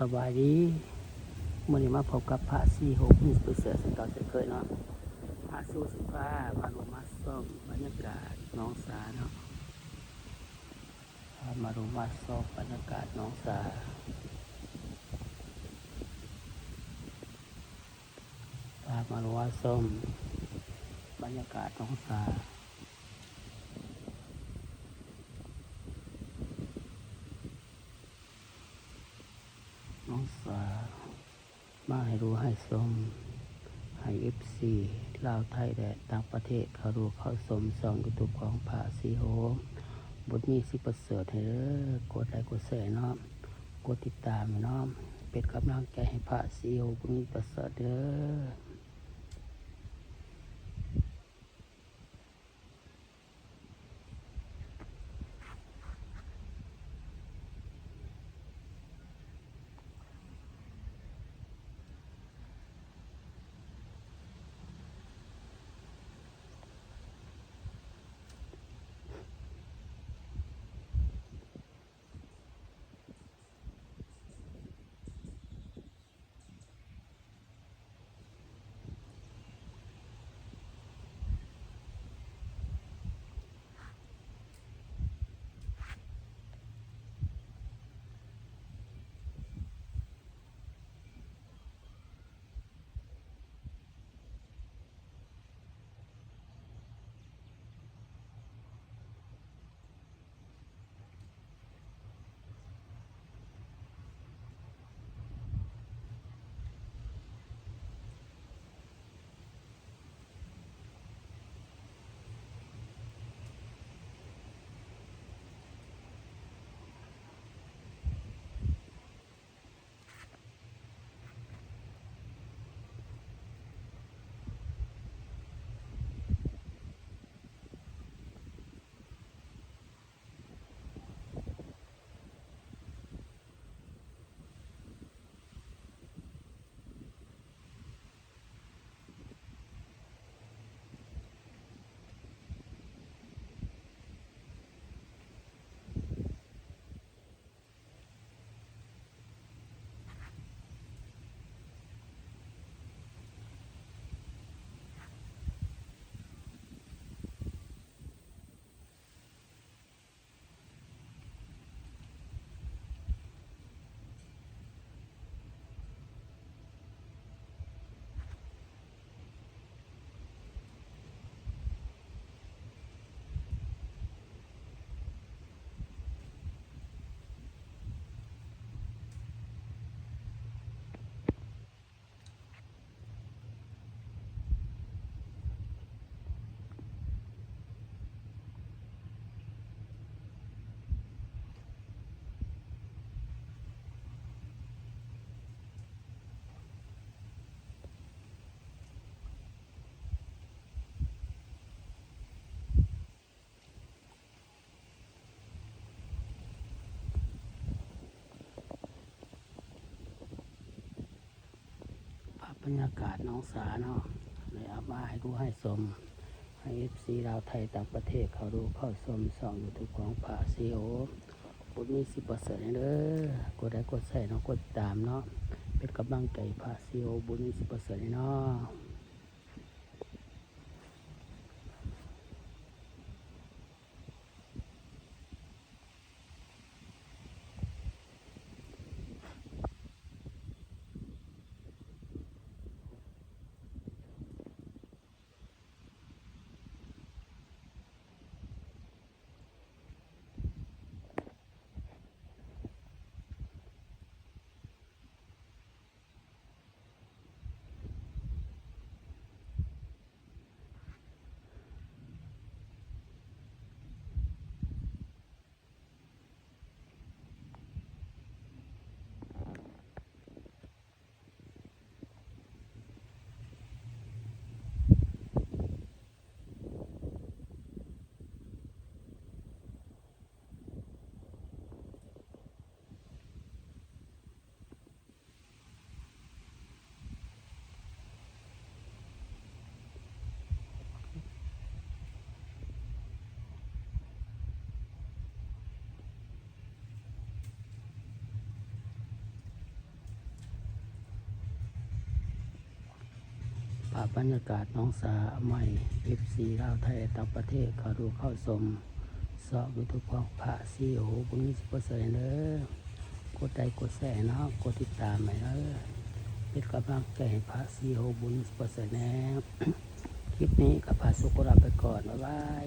ສະບາຍດີ ມື້ນີ້ມາພົບກັບພະສີໂຮ ມີປະເສີດເຊັ່ນເກົ່າເຊັ່ນເຄີຍເນາະ. ພະສີໂຮຊິພາມາລົມມາຊອມບັນຍາກາດໜອງສາເນາະ, ພາມາລົມມາຊອມບັນຍາກາດໜອງສາ, ພາມາລົມມາຊອມບັນຍາກາດໜອງສາ. ນ້ອງສາ ມາໃຫ້ຮູ້ໃຫ້ຊົມ ໃຫ້ເອັຟຊີລາວໄທ ແລະ ຕ່າງປະເທດເຂົ້າຮູ້ເຂົ້າຊົມຊ່ອງຢູທູບຂອງພະສີໂຮ. ບຸນມີ ສີປະເສີດ ໃຫ້ເດີ, ກົດໄລກົດແຊເນາະ, ກົດຕິດຕາມໃຫ້ເນາະ, ເປັນກຳລັງໃຈໃຫ້ພະສີໂຮ ບຸນມີ ປະເສີດ ເດີ. ພາບບັນຍາກາດໜອງສາເນາະ ໄດ້ເອົາມາໃຫ້ດູໃຫ້ຊົມ ໃຫ້ເອັຟຊີລາວໄທຕ່າງປະເທດເຂົ້າດູເຂົ້າຊົມຊ່ອງຢູທູບຂອງພະສີໂຮ ບຸນມີ ສີປະເສີດ ເດີ. ກົດໄລກົດແຊເນາະ ກົດຕິດຕາມເນາະ ເປັນກຳລັງໃຈພະສີໂຮ ບຸນມີ ສີປະເສີດ ເນາະ. ພ ພາບບັນຍາກາດນ້ອງສາໃໝ່ ເອັຟຊີ ລາວ ໄທ ແລະ ຕ່າງປະເທດ ເຂົ້າດູເຂົ້າຊົມຊ່ອງຢູທູບຂອງພະສີໂຫບຸນ ມິວສິກ ໂປຣດັກຊັນເດີ. ກົດໄລກົດແຊເນາະ ກົດຕິດຕາມໃຫ້ເດີ ເປັນກຳລັງໃຈໃຫ້ພະສີໂຫບຸນ ມິວສິກ ໂປຣດັກຊັນແດ່. ຄລິບນີ້ກໍພະສຸກຂໍລາໄປກ່ອນ ບາຍບາຍ.